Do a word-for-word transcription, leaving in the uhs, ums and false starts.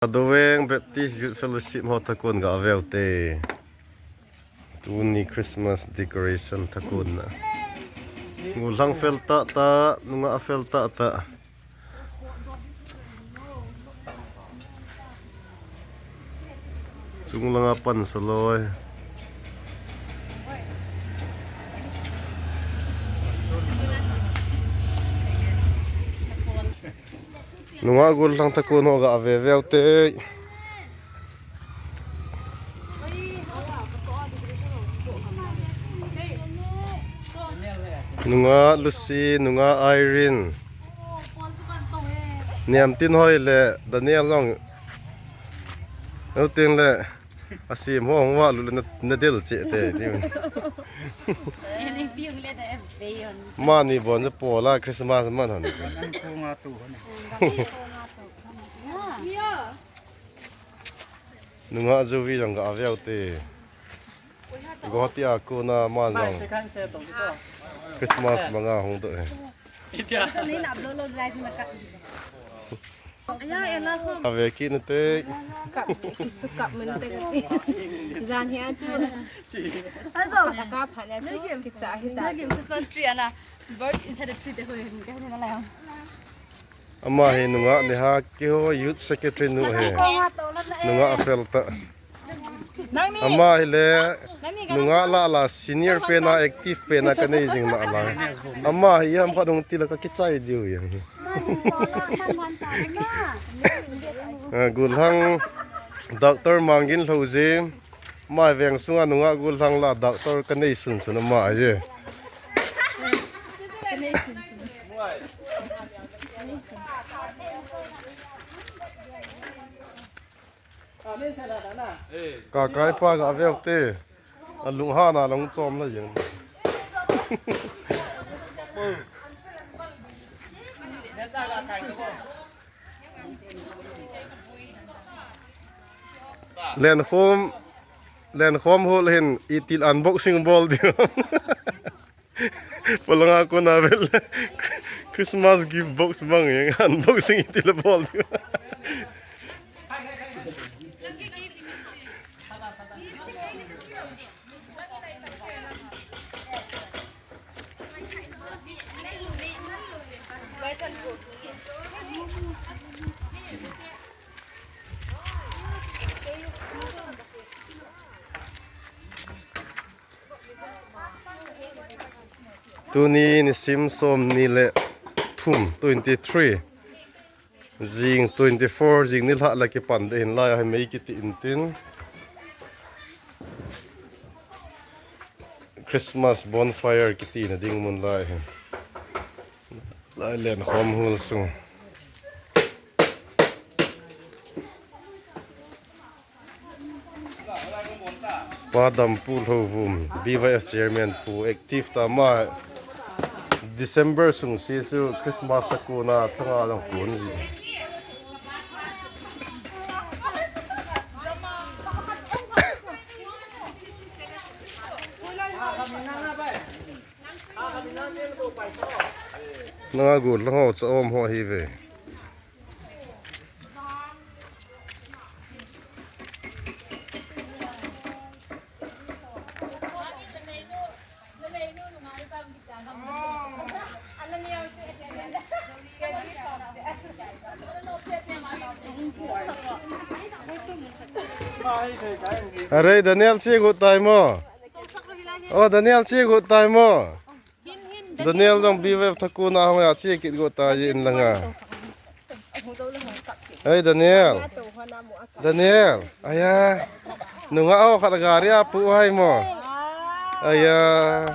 Adoveng Baptist Youth Fellowship ho thakon ga veu te. Tuni Christmas decoration thakon na. Gollhang fel tah tah, nungah fel tah tah. Chung langa pan saloi. Nungah gollhang thakon ho ga ve veu te. Nungah Lucy, nungah Irene. Niam Tin Hoi le Daniel jong. Lu tin le. Asim ho hung va lu le na, na del che te. Mani bon je pola Christmas man han. Nungah Jovi jong ga veu te. Guwahati a kona ma jong Christmas manga hung doh e. Ave kit nate. Jan hi a chu. Ka phan a chu kicha hi ta chu. Christmas tree ana. Birds inside the tree te hoi hin ka hin ala. Ama hi nungah Neha Kihoi, Youth Secretary nu hi. Nungah a fel tah. Ama hi le nungah lah lah senior pen a active pen a ka nei jing lah lah. Ama hi ham khat hung ti la ka kichai diu hi. Ah, gollhang Doctor Mangin Lhoujin. Ama hi veng sunga nungah gollhang lah doctor ka nei sun sun ama hi. Ka kai pa ga veu te. A lunghan a long chom la jeng. Lenkhom, Lenkhom hol hin itil unboxing bol diu. Polanga kona vel Christmas gift box bang yang unboxing itil bol diu. Tuni nisim som ni le thum, twenty-three. Jing twenty-four, jing nilhah le kipan de hin lai a hi mei kiti intin. Christmas bonfire kiti na ding mun lai hi. Lai Lenkhom hol sung. Pa Dampu Lhouvum, B Y F chairman pu active ta ma December sung si su Christmas ta kona changa jong kon ji. Nanga gollhang ho cha om ho hi ve. Are Daniel chi got tai mo. O Daniel chi got tai mo. Daniel jong B Y F thakon a hung a chi kit got tai in langa. Ei Daniel. Daniel. Aya. Nungah ho khat gari a pu hai mo. Aya.